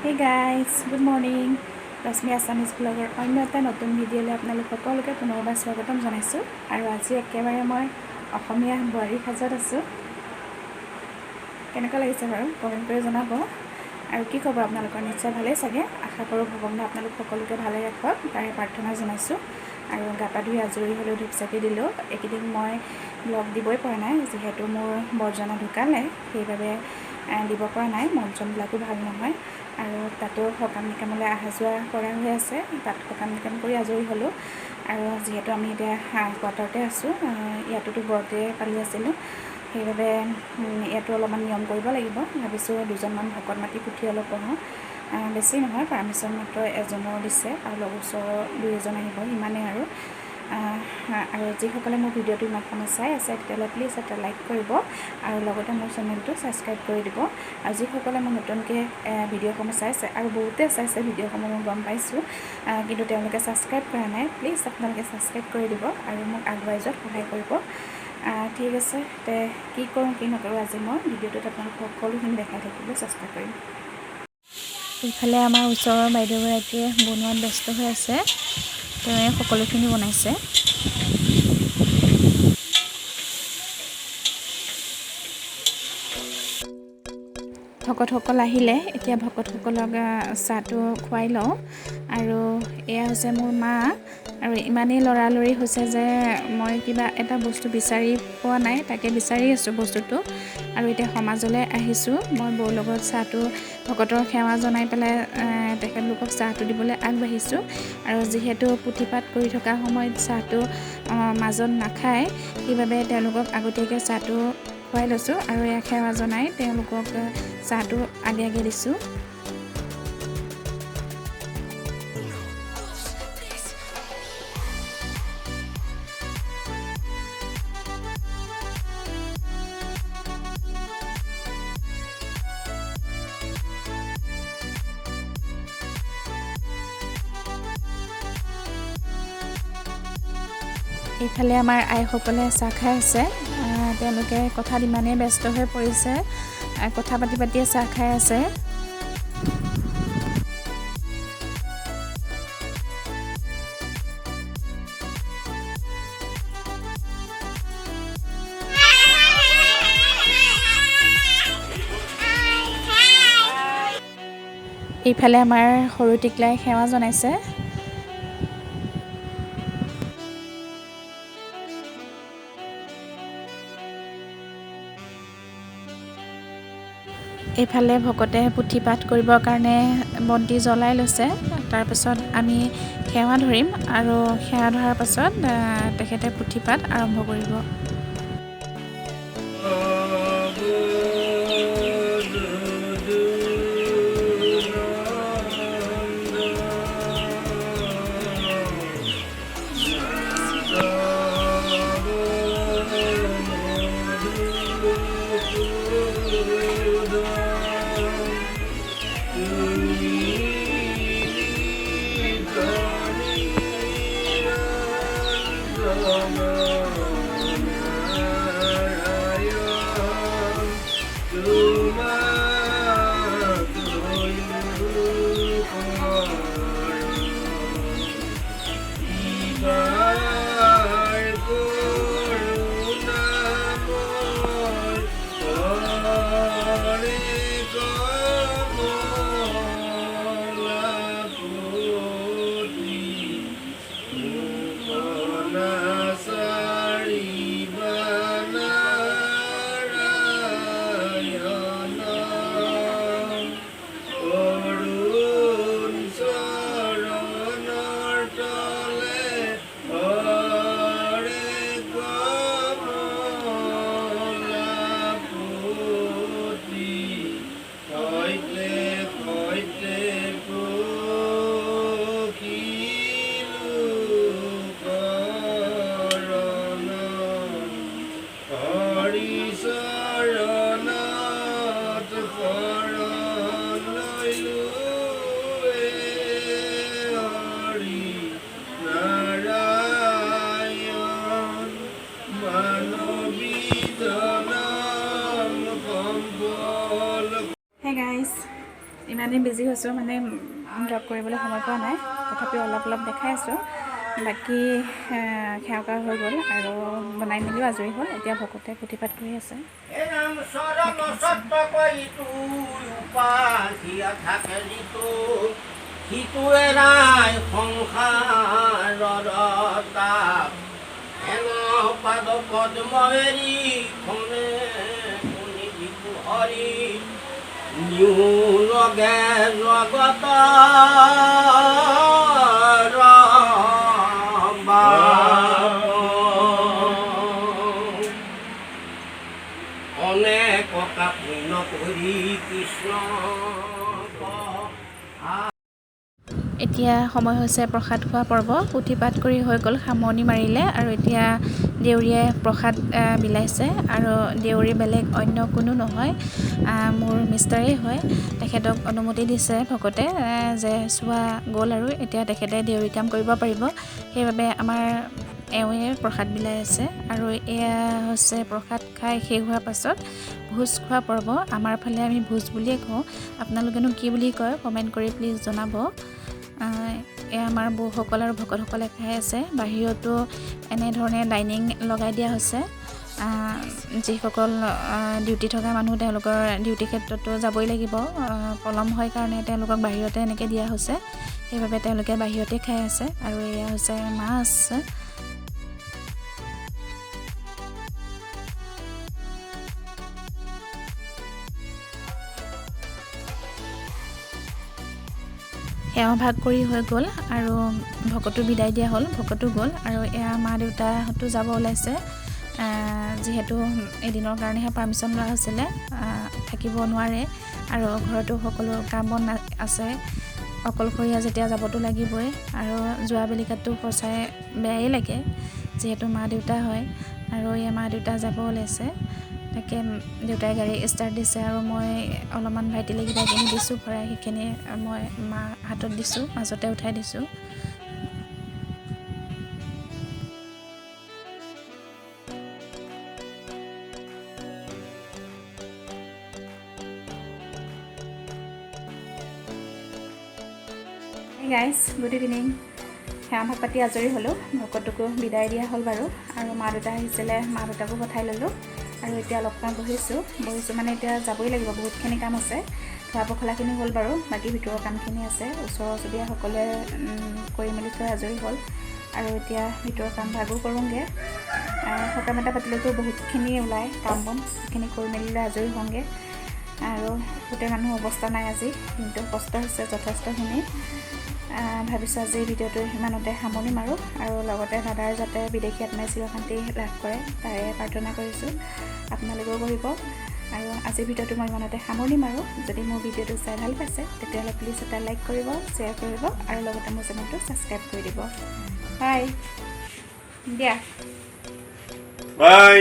Hey guys, good morning. Rashmi Assamese ব্লগৰ অন্য এটা নতুন ভিডিঅ'লৈ আপোনালোক সকলোকে পুনৰবাৰ স্বাগতম জনাইছোঁ। আৰু আজি একেবাৰে মই অসমীয়া বোৱাৰী সাজত আছোঁ। কেনেকুৱা লাগিছে বাৰু কমেণ্ট কৰি জনাব। আৰু কি খবৰ আপোনালোকৰ? নিশ্চয় ভালেই চাগে। আশা কৰোঁ ভগৱানে আপোনালোক সকলোকে ভালে ৰাখক, তাৰে প্ৰাৰ্থনা জনাইছোঁ। আৰু গা পা ধুই আজৰি হ'লেও ধূপ চাকি দিলোঁ। এইকেইদিন মই ব্লগ দিবই পৰা নাই, যিহেতু মোৰ বৰজনা ঢুকালে, সেইবাবে দিব পৰা নাই। মন চনবিলাকো ভাল নহয় আৰু তাতো সকাম নিকামলৈ অহা যোৱা কৰা হৈ আছে। তাত সকাম নিকাম কৰি আজৰি হ'লোঁ। আৰু যিহেতু আমি এতিয়া কোৱাৰ্টাৰতে আছোঁ, ইয়াতোতো ব্ৰতে পালি আছিলোঁ, সেইবাবে ইয়াতো অলপমান নিয়ম কৰিব লাগিব। ভাবিছোঁ দুজনমান ভকত মাতি পুথি অলপ পঢ়োঁ। বেছি নহয়, পাৰ্মিশ্যন মাত্ৰ এজনৰ দিছে আৰু লগ ওচৰৰ দুই এজন আহিব, সিমানেই। আৰু আৰু যিসকলে মোৰ ভিডিঅ'টো ইমান সময় চাই আছে, তেতিয়াহ'লে প্লিজ এটা লাইক কৰিব আৰু লগতে মোৰ চেনেলটো ছাবস্ক্ৰাইব কৰি দিব। আৰু যিসকলে মোৰ নতুনকৈ ভিডিঅ'সমূহ চাইছে, আৰু বহুতে চাইছে ভিডিঅ'সমূহ, মই গম পাইছোঁ, কিন্তু তেওঁলোকে ছাবস্ক্ৰাইব কৰা নাই, প্লিজ আপোনালোকে ছাবস্ক্ৰাইব কৰি দিব আৰু মোক আগুৱাই যোৱাত সহায় কৰিব। ঠিক আছে, তে কি কৰোঁ কি নকৰোঁ আজি মই ভিডিঅ'টোত আপোনালোক সকলোখিনি দেখাই থাকিবলৈ চেষ্টা কৰিম। ইফালে আমাৰ ওচৰৰ বাইদেউগৰাকীয়ে বনোৱাত ব্যস্ত হৈ আছে। তেওঁৱে সকলোখিনি বনাইছে। ভকতসকল আহিলে এতিয়া ভকতসকলক চাহটো খুৱাই লওঁ। আৰু এয়া হৈছে মোৰ মা। আৰু ইমানেই লৰালৰি হৈছে যে মই কিবা এটা বস্তু বিচাৰি পোৱা নাই, তাকে বিচাৰি আছোঁ বস্তুটো। আৰু এতিয়া সমাজলৈ আহিছোঁ। মই বৌৰ লগত চাহটো ভকতৰ সেৱা জনাই পেলাই তেখেতলোকক চাহটো দিবলৈ আগবাঢ়িছোঁ। আৰু যিহেতু পুথি পাঠ কৰি থকা সময়ত চাহটো মাজত নাখায়, সেইবাবে তেওঁলোকক আগতীয়াকৈ চাহটো খুৱাই লৈছোঁ। আৰু এয়া সেৱা জনাই তেওঁলোকক চাহটো আগে আগে দিছোঁ। এইফালে আমাৰ আইসকলে চাহ খাই আছে। তেওঁলোকে কথাত ইমানেই ব্যস্ত হৈ পৰিছে, কথা পাতি পাতিয়ে চাহ খাই আছে। এইফালে আমাৰ সৰু টিকলাই সেৱা জনাইছে। এইফালে ভকতে পুথি পাঠ কৰিবৰ কাৰণে বন্তি জ্বলাই লৈছে। তাৰপিছত আমি সেৱা ধৰিম আৰু সেৱা ধৰাৰ পাছত তেখেতে পুথি পাঠ আৰম্ভ কৰিব। ইমানেই বিজি হৈছোঁ, মানে ব্লগ কৰিবলৈ সময় পোৱা নাই। তথাপিও অলপ অলপ দেখাই আছোঁ। বাকী সেৱা কৰা হৈ গ'ল আৰু বনাই মেলিও আজৰি হ'ল। এতিয়া ভকতে পুথি পাঠ কৰি আছে। হে ৰাম চৰণ সত্য কৈতো উপাসিয়া থাকে যিটো, সিটো এৰাই সংসাৰৰ তাপ। হেন পাদ পদ্ম এৰি খনে শুনি যিটো হৰি নিউ লগে জগত বাপ। অনেক পুণ্য কৰি কৃষ্ণ। এতিয়া সময় হৈছে প্ৰসাদ খোৱা পৰ্ব। পুথি পাঠ কৰি হৈ গ'ল, সামৰণি মাৰিলে আৰু এতিয়া দেউৰীয়ে প্ৰসাদ বিলাইছে। আৰু দেউৰী বেলেগ অন্য কোনো নহয়, মোৰ মিষ্টাৰেই হয়। তেখেতক অনুমতি দিছে ভকতে যে চোৱা গ'ল আৰু এতিয়া তেখেতে দেউৰী কাম কৰিব পাৰিব, সেইবাবে আমাৰ এওঁৱে প্ৰসাদ বিলাই আছে। আৰু এয়া হৈছে প্ৰসাদ খাই শেষ হোৱাৰ পাছত ভোজ খোৱা পৰ্ব। আমাৰ ফালে আমি ভোজ বুলিয়ে কওঁ, আপোনালোকেনো কি বুলি কয় কমেণ্ট কৰি প্লিজ জনাব। এয়া আমাৰ বৌসকল আৰু ভকতসকলে খাই আছে। বাহিৰতো এনেধৰণে ডাইনিং লগাই দিয়া হৈছে। যিসকল ডিউটি থকা মানুহ, তেওঁলোকৰ ডিউটি ক্ষেত্ৰতো যাবই লাগিব, পলম হয় কাৰণে তেওঁলোকক বাহিৰতে এনেকৈ দিয়া হৈছে, সেইবাবে তেওঁলোকে বাহিৰতে খাই আছে। আৰু এয়া হৈছে মাছ। সেৱা ভাগ কৰি হৈ গ'ল আৰু ভকতো বিদায় দিয়া হ'ল, ভকতো গ'ল। আৰু এয়া মা দেউতাহঁতো যাব ওলাইছে, যিহেতু এদিনৰ কাৰণেহে পাৰ্মিশ্যন লোৱা হৈছিলে, থাকিব নোৱাৰে আৰু ঘৰতো সকলো কাম বন আছে, অকলশৰীয়া যেতিয়া যাবতো লাগিবই। আৰু যোৱা বেলিকাতো সঁচাই বেয়াই লাগে, যিহেতু মা দেউতা হয়। আৰু এয়া মা দেউতা যাব ওলাইছে, তাকে দেউতাই গাড়ী ষ্টাৰ্ট দিছে আৰু মই অলপমান ভাইটিলৈ কিবা কিনি দিছোঁ ভৰাই, সেইখিনি মই মা হাতত দিছোঁ, মাজতে উঠাই দিছোঁ। Guys, good evening. সেৱা ভাগ পাতি আজৰি হ'লোঁ, ভকতকো বিদায় দিয়া হ'ল বাৰু। আৰু মা দেউতা আহিছিলে, মা দেউতাকো পঠাই ল'লোঁ। আৰু এতিয়া অলপমান বহিছোঁ, বহিছোঁ মানে এতিয়া যাবই লাগিব, বহুতখিনি কাম আছে। ধোৱা পখলাখিনি হ'ল বাৰু, বাকী ভিতৰৰ কামখিনি আছে। ওচৰ চুবুৰীয়া সকলোৱে কৰি মেলি থৈ আজৰি হ'ল আৰু এতিয়া ভিতৰৰ কাম ভাগো কৰোঁগৈ। সকাম এটা পাতিলেতো বহুতখিনি ওলায় কাম বন, সেইখিনি কৰি মেলি লৈ আজৰি হওঁগৈ। আৰু গোটেই মানুহৰ অৱস্থা নাই আজি, কিন্তু কষ্ট হৈছে যথেষ্টখিনি। ভাবিছোঁ আজি ভিডিঅ'টো ইমানতে সামৰণি মাৰোঁ আৰু লগতে দাদাৰ যাতে বিদেশী আত্মাই চিৰশান্তি লাভ কৰে তাৰে প্ৰাৰ্থনা কৰিছোঁ, আপোনালোকেও কৰিব। আৰু আজিৰ ভিডিঅ'টো মই ইমানতে সামৰণি মাৰোঁ। যদি মোৰ ভিডিঅ'টো চাই ভাল পাইছে তেতিয়াহ'লে প্লিজ এটা লাইক কৰিব, শ্বেয়াৰ কৰিব আৰু লগতে মোৰ চেনেলটো ছাবস্ক্ৰাইব কৰি দিব। বাই দিয়া। বাই।